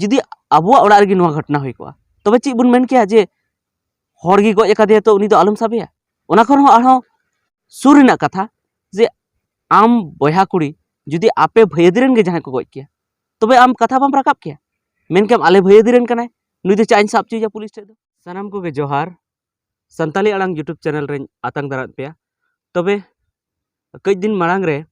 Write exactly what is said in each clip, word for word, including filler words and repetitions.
ᱡᱩᱫᱤ ᱟᱵᱚᱣᱟᱜ ᱚᱲᱟᱜ ᱨᱮᱜᱮ ᱱᱚᱣᱟ ᱜᱷᱚᱴᱚᱱᱟ ᱦᱩᱭ ᱠᱚᱜᱼᱟ, ᱛᱚᱵᱮ ᱪᱮᱫ ᱵᱚᱱ ᱢᱮᱱ ᱠᱮᱭᱟ ᱡᱮ ᱦᱚᱲ ᱜᱮ ᱜᱚᱡ ᱟᱠᱟᱫᱮᱭᱟ, ᱛᱚ ᱩᱱᱤ ᱫᱚ ᱟᱞᱚᱢ ᱥᱟᱵᱮᱭᱟ? ᱚᱱᱟ ᱠᱷᱚᱱ ᱦᱚᱸ ᱟᱨᱦᱚᱸ ᱥᱩᱨ ᱨᱮᱱᱟᱜ ᱠᱟᱛᱷᱟ, ᱡᱮ ᱟᱢ ᱵᱚᱭᱦᱟ ᱠᱩᱲᱤ ᱡᱩᱫᱤ ᱟᱯᱮ ᱵᱷᱟᱹᱭᱟᱹᱫᱤ ᱨᱮᱱ ᱜᱮ ᱡᱟᱦᱟᱸᱭ ᱠᱚ ᱜᱚᱡ ᱠᱮᱭᱟ, ᱛᱚᱵᱮ ᱟᱢ ᱠᱟᱛᱷᱟ ᱵᱟᱢ ᱨᱟᱠᱟᱵ ᱠᱮᱭᱟ? ᱢᱮᱱ ᱠᱮᱭᱟᱢ, ᱟᱞᱮ ᱵᱷᱟᱹᱭᱟᱹᱫᱤ ᱨᱮᱱ ᱠᱟᱱᱟᱭ, ᱱᱩᱭ ᱫᱚ ᱪᱟᱜ ᱤᱧ ᱥᱟᱵ ᱦᱚᱪᱚᱭᱮᱭᱟ ᱯᱩᱞᱤᱥ ᱴᱷᱮᱡ ᱫᱚ᱾ ᱥᱟᱱᱟᱢ ᱠᱚᱜᱮ ᱡᱚᱦᱟᱨ᱾ ᱥᱟᱱᱛᱟᱞᱤ ᱟᱲᱟᱝ YouTube ᱪᱮᱱᱮᱞ ᱨᱮᱧ ᱟᱛᱟᱝ ᱫᱟᱨᱟᱢᱮᱫ ᱯᱮᱭᱟ᱾ ᱛᱚᱵᱮ ᱠᱟᱹᱡ ᱫᱤᱱ ᱢᱟᱲᱟᱝ ᱨᱮ,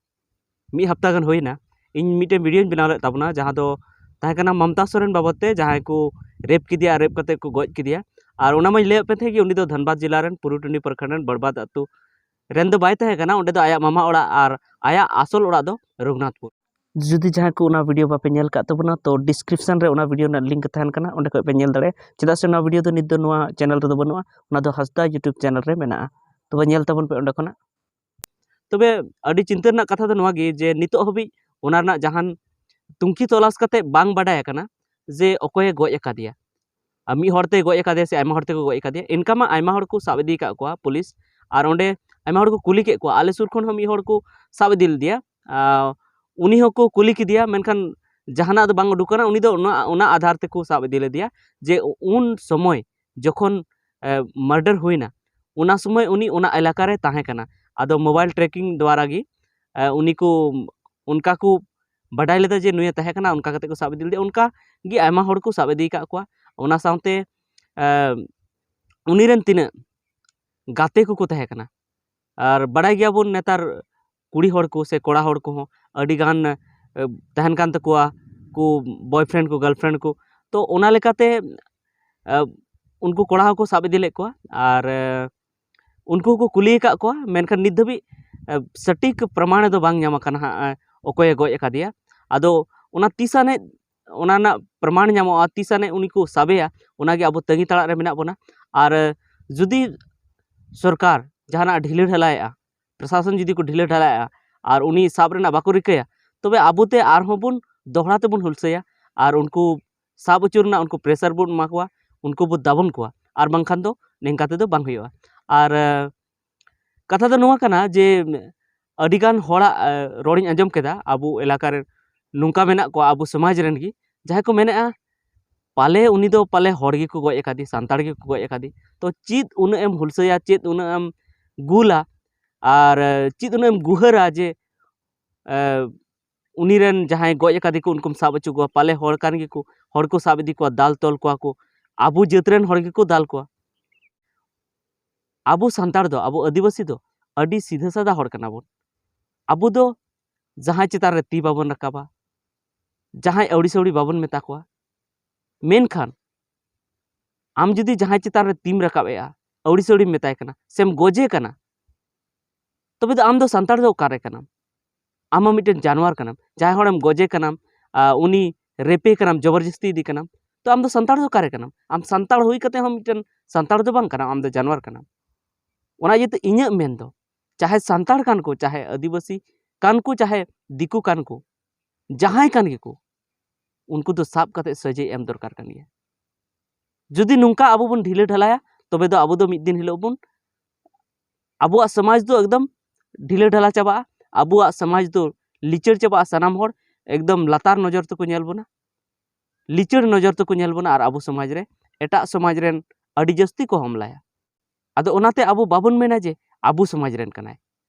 ᱢᱤᱫ ᱦᱟᱯᱛᱟ ᱜᱟᱱ ᱦᱩᱭᱱᱟ, ᱤᱧ ᱢᱤᱫᱴᱮᱱ ᱵᱷᱤᱰᱤᱭᱳᱧ ᱵᱮᱱᱟᱣ ᱞᱮᱫ ᱛᱟᱵᱚᱱᱟ, ᱡᱟᱦᱟᱸ ᱫᱚ ᱛᱟᱦᱮᱸ ᱠᱟᱱᱟ ᱢᱚᱢᱛᱟ ᱥᱚᱨᱮᱱ ᱵᱟᱵᱚᱫ ᱛᱮ, ᱡᱟᱦᱟᱸᱭ ᱠᱚ ᱨᱮᱯ ᱠᱮᱫᱮᱭᱟ ᱟᱨ ᱨᱮᱯ ᱠᱟᱛᱮ ᱠᱚ ᱜᱚᱡ ᱠᱮᱫᱮᱭᱟ᱾ ᱟᱨ ᱚᱱᱟ ᱢᱟᱧ ᱞᱟᱹᱭᱟᱫ ᱯᱮ ᱛᱟᱦᱮᱸᱫ ᱜᱮ, ᱩᱱᱤ ᱫᱚ ᱫᱷᱟᱱᱵᱟᱫᱽ ᱡᱮᱞᱟ ᱨᱮᱱ ᱯᱩᱨᱩᱴᱩᱱᱤ ᱯᱨᱚᱠᱷᱚᱸᱰ ᱨᱮᱱ ᱵᱟᱹᱲᱵᱟᱫ ᱟᱹᱛᱩ ᱨᱮᱱ ᱫᱚ ᱵᱟᱭ ᱛᱟᱦᱮᱸ ᱠᱟᱱᱟ, ᱚᱸᱰᱮ ᱫᱚ ᱟᱭᱟᱜ ᱢᱟᱢᱟ ᱚᱲᱟᱜ ᱟᱨ ᱟᱭᱟᱜ ᱟᱥᱚᱞ ᱚᱲᱟᱜ ᱫᱚ ᱨᱚᱜᱷᱩᱱᱟᱛᱷᱯᱩᱨ᱾ ᱡᱩᱫᱤ ᱡᱟᱦᱟᱸᱭ ᱠᱚ ᱚᱱᱟ ᱵᱷᱤᱰᱤᱭᱳ ᱵᱟᱯᱮ ᱧᱮᱞ ᱠᱟᱜ ᱛᱟᱵᱚᱱᱟ, ᱛᱚ ᱰᱤᱥᱠᱨᱤᱯᱥᱚᱱ ᱨᱮ ᱚᱱᱟ ᱵᱷᱤᱰᱤᱭᱳ ᱨᱮᱱᱟᱜ ᱞᱤᱝᱠ ᱛᱟᱦᱮᱱ ᱠᱟᱱᱟ, ᱚᱸᱰᱮ ᱠᱷᱚᱡ ᱯᱮ ᱧᱮᱞ ᱫᱟᱲᱮᱭᱟᱜᱼᱟ᱾ ᱪᱮᱫᱟᱜ ᱥᱮ ᱚᱱᱟ ᱵᱷᱤᱰᱤᱭᱳ ᱫᱚ ᱱᱤᱛ ᱫᱚ ᱱᱚᱣᱟ ᱪᱮᱱᱮᱞ ᱨᱮᱫᱚ ᱵᱟᱹᱱᱩᱜᱼᱟ, ᱚᱱᱟ ᱫᱚ ᱦᱟᱸᱥᱫᱟ YouTube ᱪᱮᱱᱮᱞ ᱨᱮ ᱢᱮᱱᱟᱜᱼᱟ᱾ ᱛᱚᱵᱮ ᱧᱮᱞ ᱛᱟᱵᱚᱱ ᱯᱮ ᱚᱸᱰᱮ ᱠᱷᱚᱱᱟᱜ᱾ ᱛᱚᱵᱮ ᱟᱹᱰᱤ ᱪᱤᱱᱛᱟᱹ ᱨᱮᱱᱟᱜ ᱠᱟᱛᱷᱟ ᱫᱚ ᱱᱚᱣᱟ ᱜᱮ ᱡᱮ ᱱᱤᱛᱚᱜ ᱦᱟᱹᱵᱤᱡ ᱚᱱᱟ ᱨᱮᱱᱟᱜ ᱡᱟᱦᱟᱱ ᱛᱩᱝᱠᱷᱤ ᱛᱚᱞᱟᱥ ᱠᱟᱛᱮ ᱵᱟᱝ ᱵᱟᱰᱟᱭ ᱟᱠᱟᱱᱟ ᱡᱮ ᱚᱠᱚᱭᱮ ᱜᱚᱡ ᱟᱠᱟᱫᱮᱭᱟ᱾ ᱟᱨ ᱢᱤᱫ ᱦᱚᱲ ᱛᱮᱭ ᱜᱚᱡ ᱟᱠᱟᱫᱮᱭᱟ ᱥᱮ ᱟᱭᱢᱟ ᱦᱚᱲ ᱛᱮᱠᱚ ᱜᱚᱡ ᱟᱠᱟᱫᱮᱭᱟ, ᱤᱱᱠᱟ ᱢᱟ ᱟᱭᱢᱟ ᱦᱚᱲ ᱠᱚ ᱥᱟᱵ ᱤᱫᱤ ᱟᱠᱟᱫ ᱠᱚᱣᱟ ᱯᱩᱞᱤᱥ᱾ ᱟᱨ ᱚᱸᱰᱮ ᱟᱭᱢᱟ ᱦᱚᱲ ᱠᱚ ᱠᱩᱞᱤ ᱠᱮᱫ ᱠᱚᱣᱟ, ᱟᱞᱮ ᱥᱩᱨ ᱠᱷᱚᱱ ᱦᱚᱸ ᱢᱤᱫ ᱦᱚᱲ ᱠᱚ ᱥᱟᱵ ᱤᱫᱤ ᱞᱮᱫᱮᱭᱟ᱾ ᱟᱨ ᱩᱱᱤ ᱦᱚᱸᱠᱚ ᱠᱩᱞᱤ ᱠᱮᱫᱮᱭᱟ, ᱢᱮᱱᱠᱷᱟᱱ ᱡᱟᱦᱟᱱᱟᱜ ᱫᱚ ᱵᱟᱝ ᱩᱰᱩᱠ ᱠᱟᱱᱟ᱾ ᱩᱱᱤ ᱫᱚ ᱚᱱᱟ, ᱚᱱᱟ ᱟᱫᱷᱟᱨ ᱛᱮᱠᱚ ᱥᱟᱵ ᱤᱫᱤ ᱞᱮᱫᱮᱭᱟ ᱡᱮ ᱩᱱ ᱥᱚᱢᱚᱭ ᱡᱚᱠᱷᱚᱱ ᱢᱟᱨᱰᱟᱨ ᱦᱩᱭᱱᱟ, ᱚᱱᱟ ᱥᱚᱢᱚᱭ ᱩᱱᱤ ᱚᱱᱟ ᱮᱞᱟᱠᱟ ᱨᱮ ᱛᱟᱦᱮᱸ ᱠᱟᱱᱟ᱾ ᱟᱫᱚ ᱢᱳᱵᱟᱭᱤᱞ ᱴᱨᱮᱠᱤᱝ ᱫᱣᱟᱨᱟ ᱜᱮ ᱩᱱᱤ ᱠᱚ ᱚᱱᱠᱟ ᱠᱚ ᱵᱟᱰᱟᱭ ᱞᱮᱫᱟ ᱡᱮ ᱱᱩᱭᱮ ᱛᱟᱦᱮᱸ ᱠᱟᱱᱟ, ᱚᱱᱠᱟ ᱠᱟᱛᱮ ᱠᱚ ᱥᱟᱵ ᱤᱫᱤ ᱞᱮᱫᱮᱭᱟ᱾ ᱚᱱᱠᱟ ᱜᱮ ᱟᱭᱢᱟ ᱦᱚᱲ ᱠᱚ ᱥᱟᱵ ᱤᱫᱤ ᱟᱠᱟᱫ ᱠᱚᱣᱟ᱾ ᱚᱱᱟ ᱥᱟᱶᱛᱮ ᱩᱱᱤ ᱨᱮᱱ ᱛᱤᱱᱟᱹᱜ ᱜᱟᱛᱮ ᱠᱚᱠᱚ ᱛᱟᱦᱮᱸ ᱠᱟᱱᱟ, ᱟᱨ ᱵᱟᱲᱟᱭ ᱜᱮᱭᱟᱵᱚᱱ ᱱᱮᱛᱟᱨ ᱠᱩᱲᱤ ᱦᱚᱲ ᱠᱚ ᱥᱮ ᱠᱚᱲᱟ ᱦᱚᱲ ᱠᱚᱦᱚᱸ ᱟᱹᱰᱤ ᱜᱟᱱ ᱛᱟᱦᱮᱱ ᱠᱟᱱ ᱛᱟᱠᱚᱣᱟ ᱠᱚ ᱵᱚᱭᱯᱷᱨᱮᱱᱰ ᱠᱚ, ᱜᱟᱨᱞᱯᱷᱨᱮᱱᱰ ᱠᱚ᱾ ᱛᱚ ᱚᱱᱟ ᱞᱮᱠᱟᱛᱮ ᱩᱱᱠᱩ ᱠᱚᱲᱟ ᱦᱚᱸᱠᱚ ᱥᱟᱵ ᱤᱫᱤ ᱞᱮᱫ ᱠᱚᱣᱟ᱾ ᱟᱨ ᱩᱱᱠᱩ ᱦᱚᱸᱠᱚ ᱠᱩᱞᱤ ᱟᱠᱟᱫ ᱠᱚᱣᱟ, ᱢᱮᱱᱠᱷᱟᱱ ᱱᱤᱛ ᱫᱷᱟᱹᱵᱤᱡ ᱥᱚᱴᱷᱤᱠ ᱯᱨᱚᱢᱟᱬ ᱫᱚ ᱵᱟᱝ ᱧᱟᱢ ᱟᱠᱟᱱᱟ ᱦᱟᱸᱜ ᱚᱠᱚᱭᱮ ᱜᱚᱡ ᱟᱠᱟᱫᱮᱭᱟ᱾ ᱟᱫᱚ ᱚᱱᱟ ᱛᱤᱥ ᱟᱱᱮᱡ ᱚᱱᱟ ᱨᱮᱱᱟᱜ ᱯᱨᱚᱢᱟᱬ ᱧᱟᱢᱚᱜᱼᱟ, ᱛᱤᱥ ᱟᱱᱮᱡ ᱩᱱᱤ ᱠᱚ ᱥᱟᱵᱮᱭᱟ, ᱚᱱᱟᱜᱮ ᱟᱵᱚ ᱛᱟᱺᱜᱤ ᱛᱟᱲᱟᱜ ᱨᱮ ᱢᱮᱱᱟᱜ ᱵᱚᱱᱟ᱾ ᱟᱨ ᱡᱩᱫᱤ ᱥᱚᱨᱠᱟᱨ ᱡᱟᱦᱟᱱᱟᱜ ᱰᱷᱤᱞᱟᱹ ᱰᱷᱟᱞᱟᱭᱮᱜᱼᱟ, ᱯᱨᱚᱥᱟᱥᱚᱱ ᱡᱩᱫᱤ ᱠᱚ ᱰᱷᱤᱞᱟᱹ ᱰᱷᱟᱞᱟᱭᱮᱜᱼᱟ ᱟᱨ ᱩᱱᱤ ᱥᱟᱵ ᱨᱮᱱᱟᱜ ᱵᱟᱠᱚ ᱨᱤᱠᱟᱹᱭᱟ, ᱛᱚᱵᱮ ᱟᱵᱚᱛᱮ ᱟᱨᱦᱚᱸ ᱵᱚᱱ ᱫᱚᱦᱲᱟ ᱛᱮᱵᱚᱱ ᱦᱩᱞᱥᱟᱹᱭᱟ ᱟᱨ ᱩᱱᱠᱩ ᱥᱟᱵ ᱦᱚᱪᱚ ᱨᱮᱱᱟᱜ ᱩᱱᱠᱩ ᱯᱨᱮᱥᱟᱨ ᱵᱚᱱ ᱮᱢᱟ ᱠᱚᱣᱟ, ᱩᱱᱠᱩ ᱵᱚ ᱫᱟᱵᱚᱱ ᱠᱚᱣᱟ᱾ ᱟᱨ ᱵᱟᱝᱠᱷᱟᱱ ᱫᱚ ᱱᱤᱝᱠᱟ ᱛᱮᱫᱚ ᱵᱟᱝ ᱦᱩᱭᱩᱜᱼᱟ᱾ ᱟᱨ ᱠᱟᱛᱷᱟ ᱫᱚ ᱱᱚᱣᱟ ᱠᱟᱱᱟ ᱡᱮ ᱟᱹᱰᱤᱜᱟᱱ ᱦᱚᱲᱟᱜ ᱨᱚᱲᱤᱧ ᱟᱸᱡᱚᱢ ᱠᱮᱫᱟ, ᱟᱵᱚ ᱮᱞᱟᱠᱟ ᱨᱮ ᱱᱚᱝᱠᱟ ᱢᱮᱱᱟᱜ ᱠᱚᱣᱟ, ᱟᱵᱚ ᱥᱚᱢᱟᱡᱽ ᱨᱮᱱ ᱜᱮ, ᱡᱟᱦᱟᱸᱭ ᱠᱚ ᱢᱮᱱᱮᱫᱼᱟ, ᱯᱟᱞᱮ ᱩᱱᱤ ᱫᱚ ᱯᱟᱞᱮ ᱦᱚᱲ ᱜᱮᱠᱚ ᱜᱚᱡ ᱟᱠᱟᱫᱮ, ᱥᱟᱱᱛᱟᱲ ᱜᱮᱠᱚ ᱜᱚᱡ ᱟᱠᱟᱫᱮ᱾ ᱛᱚ ᱪᱮᱫ ᱩᱱᱟᱹᱜ ᱮᱢ ᱦᱩᱞᱥᱟᱹᱭᱟ, ᱪᱮᱫ ᱩᱱᱟᱹᱜ ᱮᱢ ᱜᱩᱞᱟ, ᱟᱨ ᱪᱮᱫ ᱩᱱᱟᱹᱜ ᱮᱢ ᱜᱩᱦᱟᱹᱨᱟ ᱡᱮ ᱮ, ᱩᱱᱤ ᱨᱮᱱ ᱡᱟᱦᱟᱸᱭ ᱜᱚᱡ ᱟᱠᱟᱫᱮ ᱠᱚ ᱩᱱᱠᱩᱢ ᱥᱟᱵ ᱦᱚᱪᱚ ᱠᱚᱣᱟ, ᱯᱟᱞᱮ ᱦᱚᱲ ᱠᱟᱱ ᱜᱮᱠᱚ, ᱦᱚᱲ ᱠᱚ ᱥᱟᱵ ᱤᱫᱤ ᱠᱚᱣᱟ, ᱫᱟᱞ ᱛᱚᱞ ᱠᱚᱣᱟ ᱠᱚ, ᱟᱵᱚ ᱡᱟᱹᱛ ᱨᱮᱱ ᱦᱚᱲ ᱜᱮᱠᱚ ᱫᱟᱞ ᱠᱚᱣᱟ᱾ ᱟᱵᱚ ᱥᱟᱱᱛᱟᱲ ᱫᱚ, ᱟᱵᱚ ᱟᱹᱫᱤᱵᱟᱹᱥᱤ ᱫᱚ ᱟᱹᱰᱤ ᱥᱤᱫᱷᱟᱹ ᱥᱟᱫᱟ ᱦᱚᱲ ᱠᱟᱱᱟ ᱵᱚᱱ᱾ ᱟᱵᱚ ᱫᱚ ᱡᱟᱦᱟᱸᱭ ᱪᱮᱛᱟᱱ ᱨᱮ ᱛᱤ ᱵᱟᱵᱚᱱ ᱨᱟᱠᱟᱵᱟ, ᱡᱟᱦᱟᱸᱭ ᱟᱹᱣᱲᱤ ᱥᱟᱹᱣᱲᱤ ᱵᱟᱵᱚᱱ ᱢᱮᱛᱟ ᱠᱚᱣᱟ᱾ ᱢᱮᱱᱠᱷᱟᱱ ᱟᱢ ᱡᱩᱫᱤ ᱡᱟᱦᱟᱸᱭ ᱪᱮᱛᱟᱱ ᱨᱮ ᱛᱤᱢ ᱨᱟᱠᱟᱵ ᱮᱜᱼᱟ, ᱟᱹᱣᱲᱤ ᱥᱟᱹᱣᱲᱤᱢ ᱢᱮᱛᱟᱭ ᱠᱟᱱᱟ, ᱥᱮᱢ ᱜᱚᱡᱮ ᱠᱟᱱᱟ, ᱛᱚᱵᱮ ᱫᱚ ᱟᱢ ᱫᱚ ᱥᱟᱱᱛᱟᱲ ᱫᱚ ᱚᱠᱟᱨᱮ ᱠᱟᱱᱟᱢ? ᱟᱢ ᱢᱟ ᱢᱤᱫᱴᱮᱱ ᱡᱟᱱᱣᱟᱨ ᱠᱟᱱᱟᱢ᱾ ᱡᱟᱦᱟᱸᱭ ᱦᱚᱲᱮᱢ ᱜᱚᱡᱮ ᱠᱟᱱᱟᱢ, ᱟᱨ ᱩᱱᱤ ᱨᱮᱯᱮ ᱠᱟᱱᱟᱢ, ᱡᱚᱵᱚᱨᱡᱚᱥᱛᱤ ᱤᱫᱤ ᱠᱟᱱᱟᱢ, ᱛᱚ ᱟᱢ ᱫᱚ ᱥᱟᱱᱛᱟᱲ ᱫᱚ ᱚᱠᱟᱨᱮ ᱠᱟᱱᱟᱢ? ᱟᱢ ᱥᱟᱱᱛᱟᱲ ᱦᱩᱭ ᱠᱟᱛᱮ ᱦᱚᱸ ᱢᱤᱫᱴᱮᱱ ᱥᱟᱱᱛᱟᱲ ᱫᱚ ᱵᱟᱝ ᱠᱟᱱᱟᱢ, ᱟᱢ ᱫᱚ ᱡᱟᱱᱣᱟᱨ ᱠᱟᱱᱟᱢ᱾ ᱚᱱᱟ ᱤᱭᱟᱹᱛᱮ ᱤᱧᱟᱹᱜ ᱢᱮᱱ ᱫᱚ, ᱪᱟᱦᱮ ᱥᱟᱱᱛᱟᱲ ᱠᱟᱱ ᱠᱚ, ᱪᱟᱦᱮ ᱟᱹᱫᱤᱵᱟᱹᱥᱤ ᱠᱟᱱ ᱠᱚ, ᱪᱟᱦᱮ ᱫᱤᱠᱩ ᱠᱟᱱ ᱠᱚ, ᱡᱟᱦᱟᱸᱭ ᱠᱟᱱ ᱜᱮᱠᱚ, ᱩᱱᱠᱩ ᱫᱚ ᱥᱟᱵ ᱠᱟᱛᱮ ᱥᱟᱹᱡᱟᱹᱭ ᱮᱢ ᱫᱚᱨᱠᱟᱨ ᱠᱟᱱ ᱜᱮᱭᱟ᱾ ᱡᱩᱫᱤ ᱱᱚᱝᱠᱟ ᱟᱵᱚ ᱵᱚᱱ ᱰᱷᱤᱞᱟᱹ ᱰᱷᱟᱞᱟᱭᱟ, ᱛᱚᱵᱮ ᱫᱚ ᱟᱵᱚ ᱫᱚ ᱢᱤᱫ ᱫᱤᱱ ᱦᱤᱞᱳᱜ ᱵᱚᱱ, ᱟᱵᱚᱣᱟᱜ ᱥᱚᱢᱟᱡᱽ ᱫᱚ ᱮᱠᱫᱚᱢ ᱰᱷᱤᱞᱟᱹ ᱰᱷᱟᱞᱟ ᱪᱟᱵᱟᱜᱼᱟ᱾ ᱟᱵᱚᱣᱟᱜ ᱥᱚᱢᱟᱡᱽ ᱫᱚ ᱞᱤᱪᱟᱹᱲ ᱪᱟᱵᱟᱜᱼᱟ᱾ ᱥᱟᱱᱟᱢ ᱦᱚᱲ ᱮᱠᱫᱚᱢ ᱞᱟᱛᱟᱨ ᱱᱚᱡᱚᱨ ᱛᱮᱠᱚ ᱧᱮᱞ ᱵᱚᱱᱟ, ᱞᱤᱪᱟᱹᱲ ᱱᱚᱡᱚᱨ ᱛᱮᱠᱚ ᱧᱮᱞ ᱵᱚᱱᱟ, ᱟᱨ ᱟᱵᱚ ᱥᱚᱢᱟᱡᱽ ᱨᱮ ᱮᱴᱟᱜ ᱥᱚᱢᱟᱡᱽ ᱨᱮᱱ ᱟᱹᱰᱤ ᱡᱟᱹᱥᱛᱤ ᱠᱚ ᱦᱟᱢᱞᱟᱭᱟ᱾ ᱟᱫᱚ ᱚᱱᱟᱛᱮ ᱟᱵᱚ ᱵᱟᱵᱚᱱ ᱢᱮᱱᱟ ᱡᱮ ᱟᱵᱚ ᱥᱚᱢᱟᱡᱽ ᱨᱮᱱ ᱠᱟᱱᱟᱭ,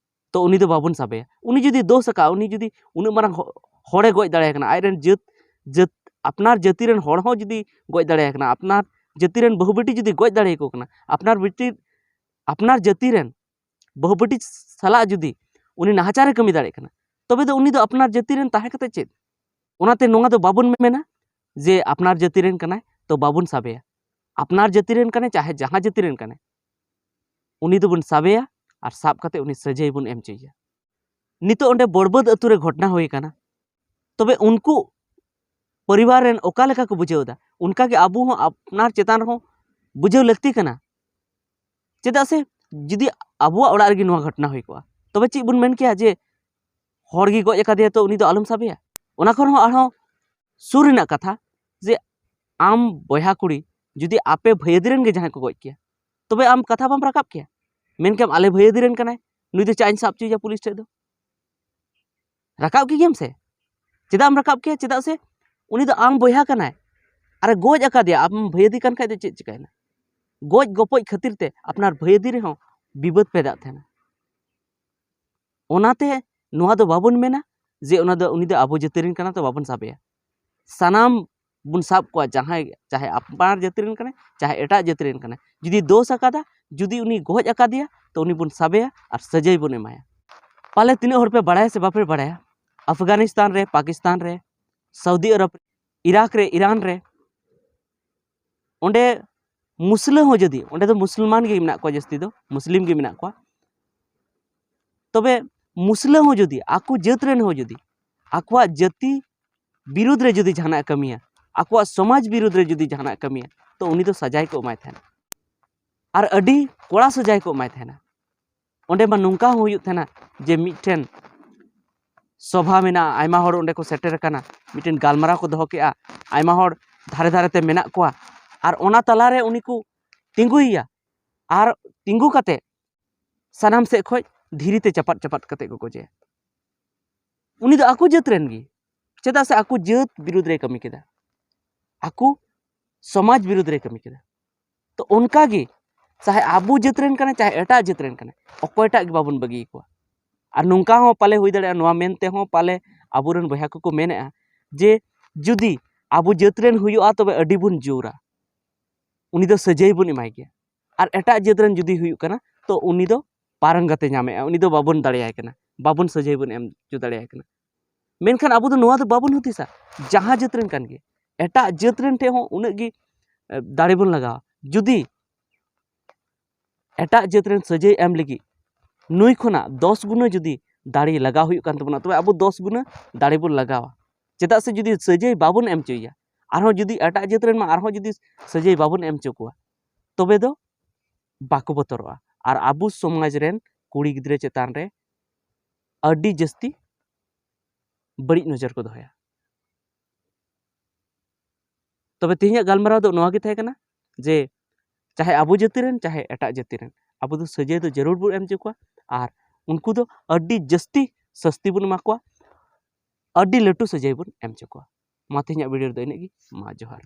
ᱛᱚ ᱩᱱᱤ ᱫᱚ ᱵᱟᱵᱚᱱ ᱥᱟᱵᱮᱭᱟ᱾ ᱩᱱᱤ ᱡᱩᱫᱤ ᱫᱳᱥ ᱟᱠᱟᱫ, ᱩᱱᱤ ᱡᱩᱫᱤ ᱩᱱᱟᱹᱜ ᱢᱟᱨᱟᱝ ᱦᱚ-, ᱦᱚᱲᱮ ᱜᱚᱡ ᱫᱟᱲᱮᱭᱟᱭ ᱠᱟᱱᱟ, ᱟᱡᱨᱮᱱ ᱡᱟᱹᱛ, ᱡᱟᱹᱛ, ᱟᱯᱱᱟᱨ ᱡᱟᱹᱛᱤ ᱨᱮᱱ ᱦᱚᱲ ᱦᱚᱸ ᱡᱩᱫᱤ ᱜᱚᱡ ᱫᱟᱲᱮᱭᱟᱭ ᱠᱟᱱᱟ, ᱟᱯᱱᱟᱨ ᱡᱟᱹᱛᱤ ᱨᱮᱱ ᱵᱟᱹᱦᱩ ᱵᱤᱴᱤ ᱡᱩᱫᱤ ᱜᱚᱡ ᱫᱟᱲᱮᱭᱟᱠᱚ ᱠᱟᱱᱟ, ᱟᱯᱱᱟᱨ ᱵᱤᱴᱤ, ᱟᱯᱱᱟᱨ ᱡᱟᱹᱛᱤ ᱨᱮᱱ ᱵᱟᱹᱦᱩ ᱵᱤᱴᱤ ᱥᱟᱞᱟᱜ ᱡᱩᱫᱤ ᱩᱱᱤ ᱱᱟᱦᱟᱪᱟᱨᱮ ᱠᱟᱹᱢᱤ ᱫᱟᱲᱮᱭᱟᱜ ᱠᱟᱱᱟ, ᱛᱚᱵᱮ ᱫᱚ ᱩᱱᱤ ᱫᱚ ᱟᱯᱱᱟᱨ ᱡᱟᱹᱛᱤ ᱨᱮᱱ ᱛᱟᱦᱮᱸ ᱠᱟᱛᱮ ᱪᱮᱫ? ᱚᱱᱟᱛᱮ ᱱᱚᱣᱟ ᱫᱚ ᱵᱟᱵᱚᱱ ᱢᱮᱱᱟ ᱡᱮ ᱟᱯᱱᱟᱨ ᱡᱟᱹᱛᱤ ᱨᱮᱱ ᱠᱟᱱᱟᱭ, ᱛᱚ ᱵᱟᱵᱚᱱ ᱥᱟᱵᱮᱭᱟ᱾ ᱟᱯᱱᱟᱨ ᱡᱟᱹᱛᱤ ᱨᱮᱱ ᱠᱟᱱᱟᱭ, ᱪᱟᱦᱮ ᱡᱟᱦᱟᱸ ᱡᱟᱹᱛᱤ ᱨᱮᱱ ᱠᱟᱱᱟᱭ, ᱩᱱᱤ ᱫᱚᱵᱚᱱ ᱥᱟᱵᱮᱭᱟ ᱟᱨ ᱥᱟᱵ ᱠᱟᱛᱮ ᱩᱱᱤ ᱥᱟᱹᱡᱟᱹᱭ ᱵᱚᱱ ᱮᱢ ᱦᱚᱪᱚᱭᱮᱭᱟ᱾ ᱱᱤᱛᱚᱜ ᱚᱸᱰᱮ ᱵᱚᱲᱵᱟᱹᱫᱽ ᱟᱹᱛᱩ ᱨᱮ ᱜᱷᱚᱴᱱᱟ ᱦᱩᱭ ᱟᱠᱟᱱᱟ, ᱛᱚᱵᱮ ᱩᱱᱠᱩ ᱯᱚᱨᱤᱵᱟᱨ ᱨᱮᱱ ᱚᱠᱟ ᱞᱮᱠᱟ ᱠᱚ ᱵᱩᱡᱷᱟᱹᱣ ᱮᱫᱟ, ᱚᱱᱠᱟᱜᱮ ᱟᱵᱚ ᱦᱚᱸ ᱟᱯᱱᱟᱨ ᱪᱮᱛᱟᱱ ᱨᱮᱦᱚᱸ ᱵᱩᱡᱷᱟᱹᱣ ᱞᱟᱹᱠᱛᱤ ᱠᱟᱱᱟ᱾ ᱪᱮᱫᱟᱜ ᱥᱮ ᱡᱩᱫᱤ ᱟᱵᱚᱣᱟᱜ ᱚᱲᱟᱜ ᱨᱮᱜᱮ ᱱᱚᱣᱟ ᱜᱷᱚᱴᱱᱟ ᱦᱩᱭ ᱠᱚᱜᱼᱟ, ᱛᱚᱵᱮ ᱪᱮᱫ ᱵᱚᱱ ᱢᱮᱱ ᱠᱮᱭᱟ ᱡᱮ ᱦᱚᱲ ᱜᱮ ᱜᱚᱡ ᱟᱠᱟᱫᱮᱭᱟ, ᱛᱚ ᱩᱱᱤ ᱫᱚ ᱟᱞᱚᱢ ᱥᱟᱵᱮᱭᱟ? ᱚᱱᱟ ᱠᱷᱚᱱ ᱦᱚᱸ ᱟᱨᱦᱚᱸ ᱥᱩᱨ ᱨᱮᱱᱟᱜ ᱠᱟᱛᱷᱟ, ᱡᱮ ᱟᱢ ᱵᱚᱭᱦᱟ ᱠᱩᱲᱤ ᱡᱩᱫᱤ ᱟᱯᱮ ᱵᱷᱟᱹᱭᱟᱹᱫᱤ ᱨᱮᱱ ᱜᱮ ᱡᱟᱦᱟᱸᱭ ᱠᱚ ᱜᱚᱡ ᱠᱮᱭᱟ, ᱛᱚᱵᱮ ᱟᱢ ᱠᱟᱛᱷᱟ ᱵᱟᱢ ᱨᱟᱠᱟᱵ ᱠᱮᱭᱟ? ᱢᱮᱱ ᱠᱮᱭᱟᱢ, "ᱟᱞᱮ ᱵᱷᱟᱹᱭᱟᱹᱫᱤ ᱨᱮᱱ ᱠᱟᱱᱟᱭ, ᱱᱩᱭ ᱫᱚ ᱪᱟᱜ ᱤᱧ ᱥᱟᱵ ᱦᱚᱪᱚᱭᱮᱭᱟ ᱯᱩᱞᱤᱥ ᱴᱷᱮᱡ ᱫᱚ?" ᱨᱟᱠᱟᱵ ᱠᱮ ᱜᱮᱭᱟᱢ ᱥᱮ? ᱪᱮᱫᱟᱜ ᱮᱢ ᱨᱟᱠᱟᱵ ᱠᱮᱭᱟ? ᱪᱮᱫᱟᱜ ᱥᱮ ᱩᱱᱤ ᱫᱚ ᱟᱢ ᱵᱚᱭᱦᱟ ᱠᱟᱱᱟᱭ, ᱟᱨᱮ ᱜᱚᱡ ᱟᱠᱟᱫᱮᱭᱟ, ᱟᱢ ᱵᱷᱟᱹᱭᱟᱹᱫᱤ ᱠᱟᱱ ᱠᱷᱟᱡ ᱫᱚ ᱪᱮᱫ ᱪᱤᱠᱟᱹᱭᱮᱱᱟ? ᱜᱚᱡ ᱜᱚᱯᱚᱡ ᱠᱷᱟᱹᱛᱤᱨ ᱛᱮ ᱟᱯᱱᱟᱨ ᱵᱷᱟᱹᱭᱟᱹᱫᱤ ᱨᱮᱦᱚᱸ ᱵᱤᱵᱟᱹᱫ ᱯᱮᱫᱟᱜ ᱛᱟᱦᱮᱱᱟ᱾ ᱚᱱᱟᱛᱮ ᱱᱚᱣᱟ ᱫᱚ ᱵᱟᱵᱚᱱ ᱢᱮᱱᱟ ᱡᱮ ᱚᱱᱟ ᱫᱚ, ᱩᱱᱤ ᱫᱚ ᱟᱵᱚ ᱡᱟᱹᱛᱤ ᱨᱮᱱ ᱠᱟᱱᱟ, ᱛᱚ ᱵᱟᱵᱚᱱ ᱥᱟᱵᱮᱭᱟ᱾ ᱥᱟᱱᱟᱢ ᱵᱚᱱ ᱥᱟᱵ ᱠᱚᱣᱟ, ᱡᱟᱦᱟᱸᱭ, ᱪᱟᱦᱮ ᱟᱯᱱᱟᱨ ᱡᱟᱹᱛᱤ ᱨᱮᱱ ᱠᱟᱱᱟᱭ, ᱪᱟᱦᱮ ᱮᱴᱟᱜ ᱡᱟᱹᱛᱤ ᱨᱮᱱ ᱠᱟᱱᱟᱭ, ᱡᱩᱫᱤ ᱫᱳᱥ ᱟᱠᱟᱫᱟ, ᱡᱩᱫᱤ ᱩᱱᱤ ᱜᱚᱡ ᱟᱠᱟᱫᱮᱭᱟ, ᱛᱚ ᱩᱱᱤ ᱵᱚᱱ ᱥᱟᱵᱮᱭᱟ ᱟᱨ ᱥᱟᱹᱡᱟᱹᱭ ᱵᱚᱱ ᱮᱢᱟᱭᱟ᱾ ᱯᱟᱞᱮ ᱛᱤᱱᱟᱹᱜ ᱦᱚᱲ ᱯᱮ ᱵᱟᱲᱟᱭᱟ ᱥᱮ ᱵᱟᱯᱮ ᱵᱟᱲᱟᱭᱟ, ᱟᱯᱷᱜᱟᱱᱤᱥᱛᱟᱱ ᱨᱮ, ᱯᱟᱠᱤᱥᱛᱟᱱ ᱨᱮ, ᱥᱟᱣᱫᱤ ᱟᱨᱚᱵ ᱨᱮ, ᱤᱨᱟᱠ ᱨᱮ, ᱤᱨᱟᱱ ᱨᱮ, ᱚᱸᱰᱮ ᱢᱩᱥᱞᱟᱹ ᱦᱚᱸ ᱡᱩᱫᱤ, ᱚᱸᱰᱮ ᱫᱚ ᱢᱩᱥᱞᱢᱟᱱ ᱜᱮ ᱢᱮᱱᱟᱜ ᱠᱚᱣᱟ, ᱡᱟᱹᱥᱛᱤ ᱫᱚ ᱢᱩᱥᱞᱤᱢ ᱜᱮ ᱢᱮᱱᱟᱜ ᱠᱚᱣᱟ, ᱛᱚᱵᱮ ᱢᱩᱥᱞᱟᱹ ᱦᱚᱸ ᱡᱩᱫᱤ, ᱟᱠᱚ ᱡᱟᱹᱛ ᱨᱮᱱ ᱦᱚᱸ ᱡᱩᱫᱤ ᱟᱠᱚᱣᱟᱜ ᱡᱟᱹᱛᱤ ᱵᱤᱨᱩᱫᱽ ᱨᱮ ᱡᱩᱫᱤ ᱡᱟᱦᱟᱱᱟᱜ ᱮ ᱠᱟᱹᱢᱤᱭᱟ, ᱟᱠᱚᱣᱟᱜ ᱥᱚᱢᱟᱡᱽ ᱵᱤᱨᱩᱫᱽ ᱨᱮ ᱡᱩᱫᱤ ᱡᱟᱦᱟᱱᱟᱜ ᱮ ᱠᱟᱹᱢᱤᱭᱟ, ᱛᱚ ᱩᱱᱤ ᱫᱚ ᱥᱟᱡᱟᱭ ᱠᱚ ᱮᱢᱟᱭ ᱛᱟᱦᱮᱱᱟ᱾ ᱟᱨ ᱟᱹᱰᱤ ᱠᱚᱲᱟ ᱥᱟᱡᱟᱭ ᱠᱚ ᱮᱢᱟᱭ ᱛᱟᱦᱮᱱᱟ᱾ ᱚᱸᱰᱮ ᱢᱟ ᱱᱚᱝᱠᱟ ᱦᱚᱸ ᱦᱩᱭᱩᱜ ᱛᱟᱦᱮᱱᱟ ᱡᱮ ᱢᱤᱫᱴᱷᱮᱱ ᱥᱚᱵᱷᱟ ᱢᱮᱱᱟᱜᱼᱟ, ᱟᱭᱢᱟ ᱦᱚᱲ ᱚᱸᱰᱮ ᱠᱚ ᱥᱮᱴᱮᱨ ᱟᱠᱟᱱᱟ, ᱢᱤᱫᱴᱮᱱ ᱜᱟᱞᱢᱟᱨᱟᱣ ᱠᱚ ᱫᱚᱦᱚ ᱠᱮᱜᱼᱟ, ᱟᱭᱢᱟ ᱦᱚᱲ ᱫᱷᱟᱨᱮ ᱫᱷᱟᱨᱮ ᱛᱮ ᱢᱮᱱᱟᱜ ᱠᱚᱣᱟ, ᱟᱨ ᱚᱱᱟ ᱛᱟᱞᱟᱨᱮ ᱩᱱᱤ ᱠᱚ ᱛᱤᱸᱜᱩᱭᱮᱭᱟ, ᱟᱨ ᱛᱤᱸᱜᱩ ᱠᱟᱛᱮ ᱥᱟᱱᱟᱢ ᱥᱮᱫ ᱠᱷᱚᱡ ᱫᱷᱤᱨᱤ ᱛᱮ ᱪᱟᱯᱟᱫ ᱪᱟᱯᱟᱫ ᱠᱟᱛᱮ ᱠᱚ ᱜᱚᱡᱮᱭᱟ᱾ ᱩᱱᱤ ᱫᱚ ᱟᱠᱚ ᱡᱟᱹᱛ ᱨᱮᱱ ᱜᱮ, ᱪᱮᱫᱟᱜ ᱥᱮ ᱟᱠᱚ ᱡᱟᱹᱛ ᱵᱤᱨᱩᱫᱽ ᱨᱮᱭ ᱠᱟᱹᱢᱤ ᱠᱮᱫᱟ, ᱟᱠᱚ ᱥᱚᱢᱟᱡᱽ ᱵᱤᱨᱩᱫᱽ ᱨᱮᱭ ᱠᱟᱹᱢᱤ ᱠᱮᱫᱟ᱾ ᱛᱚ ᱚᱱᱠᱟ ᱜᱮ ᱪᱟᱦᱮ ᱟᱵᱚ ᱡᱟᱹᱛ ᱨᱮᱱ ᱠᱟᱱᱟᱭ, ᱪᱟᱦᱮ ᱮᱴᱟᱜ ᱡᱟᱹᱛ ᱨᱮᱱ ᱠᱟᱱᱟᱭ, ᱚᱠᱚᱭᱴᱟᱜ ᱜᱮ ᱵᱟᱵᱚᱱ ᱵᱟᱹᱜᱤ ᱟᱠᱚᱣᱟ᱾ ᱟᱨ ᱱᱚᱝᱠᱟ ᱦᱚᱸ ᱯᱟᱞᱮ ᱦᱩᱭ ᱫᱟᱲᱮᱭᱟᱜᱼᱟ, ᱱᱚᱣᱟ ᱢᱮᱱ ᱛᱮᱦᱚᱸ ᱯᱟᱞᱮ ᱟᱵᱚᱨᱮᱱ ᱵᱚᱭᱦᱟ ᱠᱚᱠᱚ ᱢᱮᱱᱮᱫᱼᱟ ᱡᱮ ᱡᱩᱫᱤ ᱟᱵᱚ ᱡᱟᱹᱛ ᱨᱮᱱ ᱦᱩᱭᱩᱜᱼᱟ, ᱛᱚᱵᱮ ᱟᱹᱰᱤ ᱵᱚᱱ ᱡᱳᱨᱟ, ᱩᱱᱤ ᱫᱚ ᱥᱟᱹᱡᱟᱹᱭ ᱵᱚᱱ ᱮᱢᱟᱭ ᱜᱮᱭᱟ᱾ ᱟᱨ ᱮᱴᱟᱜ ᱡᱟᱹᱛ ᱨᱮᱱ ᱡᱩᱫᱤ ᱦᱩᱭᱩᱜ ᱠᱟᱱᱟ, ᱛᱚ ᱩᱱᱤ ᱫᱚ ᱯᱟᱨᱟᱝᱜᱟᱛᱮ ᱧᱟᱢᱮᱜᱼᱟ, ᱩᱱᱤ ᱫᱚ ᱵᱟᱵᱚᱱ ᱫᱟᱲᱮᱭᱟᱭ ᱠᱟᱱᱟ, ᱵᱟᱵᱚᱱ ᱥᱟᱹᱡᱟᱹᱭ ᱵᱚᱱ ᱮᱢ ᱦᱚᱪᱚ ᱫᱟᱲᱮᱭᱟᱭ ᱠᱟᱱᱟ᱾ ᱢᱮᱱᱠᱷᱟᱱ ᱟᱵᱚ ᱫᱚ ᱱᱚᱣᱟ ᱫᱚ ᱵᱟᱵᱚᱱ ᱦᱩᱫᱤᱥᱟ, ᱡᱟᱦᱟᱸ ᱡᱟᱹᱛ ᱨᱮᱱ ᱠᱟᱱ ᱜᱮ, ᱮᱴᱟᱜ ᱡᱟᱹᱛ ᱨᱮᱱ ᱴᱷᱮᱱ ᱦᱚᱸ ᱩᱱᱟᱹᱜ ᱜᱮ, ᱮ, ᱫᱟᱲᱮ ᱵᱚᱱ ᱞᱟᱜᱟᱣᱟ᱾ ᱡᱩᱫᱤ ᱮᱴᱟᱜ ᱡᱟᱹᱛ ᱨᱮᱱ ᱥᱟᱹᱡᱟᱹᱭ ᱮᱢ ᱞᱟᱹᱜᱤᱫ ᱱᱩᱭ ᱠᱷᱚᱱᱟᱜ ᱫᱚᱥ ᱜᱩᱱᱟᱹ ᱡᱩᱫᱤ ᱫᱟᱲᱮ ᱞᱟᱜᱟᱣ ᱦᱩᱭᱩᱜ ᱠᱟᱱ ᱛᱟᱵᱚᱱᱟ, ᱛᱚᱵᱮ ᱟᱵᱚ ᱫᱚᱥ ᱜᱩᱱᱟᱹ ᱫᱟᱲᱮ ᱵᱚᱱ ᱞᱟᱜᱟᱣᱟ᱾ ᱪᱮᱫᱟᱜ ᱥᱮ ᱡᱩᱫᱤ ᱥᱟᱹᱡᱟᱹᱭ ᱵᱟᱵᱚᱱ ᱮᱢ ᱦᱚᱪᱚᱭᱮᱭᱟ, ᱟᱨᱦᱚᱸ ᱡᱩᱫᱤ ᱮᱴᱟᱜ ᱡᱟᱹᱛ ᱨᱮᱱ ᱢᱟ ᱟᱨᱦᱚᱸ ᱡᱩᱫᱤ ᱥᱟᱹᱡᱟᱹᱭ ᱵᱟᱵᱚᱱ ᱮᱢ ᱦᱚᱪᱚ ᱠᱚᱣᱟ, ᱛᱚᱵᱮ ᱫᱚ ᱵᱟᱠᱚ ᱵᱚᱛᱚᱨᱚᱜᱼᱟ᱾ ᱟᱨ ᱟᱵᱚ ᱥᱚᱢᱟᱡᱽ ᱨᱮᱱ ᱠᱩᱲᱤ ᱜᱤᱫᱽᱨᱟᱹ ᱪᱮᱛᱟᱱ ᱨᱮ ᱟᱹᱰᱤ ᱡᱟᱹᱥᱛᱤ ᱵᱟᱹᱲᱤᱡ ᱱᱚᱡᱚᱨ ᱠᱚ ᱫᱚᱦᱚᱭᱟ᱾ ᱛᱚᱵᱮ ᱛᱮᱦᱮᱧᱟᱜ ᱜᱟᱞᱢᱟᱨᱟᱣ ᱫᱚ ᱱᱚᱣᱟ ᱜᱮ ᱛᱟᱦᱮᱸ ᱠᱟᱱᱟ ᱡᱮ ᱪᱟᱦᱮ ᱟᱵᱚ ᱡᱟᱹᱛᱤ ᱨᱮᱱ, ᱪᱟᱦᱮ ᱮᱴᱟᱜ ᱡᱟᱹᱛᱤ ᱨᱮᱱ, ᱟᱵᱚ ᱫᱚ ᱥᱟᱹᱡᱟᱹᱭ ᱫᱚ ᱡᱟᱹᱨᱩᱲ ᱵᱚᱱ ᱮᱢ ᱦᱚᱪᱚ ᱠᱚᱣᱟ᱾ ᱟᱨ ᱩᱱᱠᱩ ᱫᱚ ᱟᱹᱰᱤ ᱡᱟᱹᱥᱛᱤ ᱥᱟᱹᱥᱛᱤ ᱵᱚᱱ ᱮᱢᱟ ᱠᱚᱣᱟ, ᱟᱹᱰᱤ ᱞᱟᱹᱴᱩ ᱥᱟᱹᱡᱟᱹᱭ ᱵᱚᱱ ᱮᱢ ᱦᱚᱪᱚ ᱠᱚᱣᱟ᱾ ᱢᱟ ᱛᱮᱦᱮᱧᱟᱜ video ᱨᱮᱫᱚ ᱤᱱᱟᱹᱜ ᱜᱮ᱾ ᱢᱟ ᱡᱚᱦᱟᱨ᱾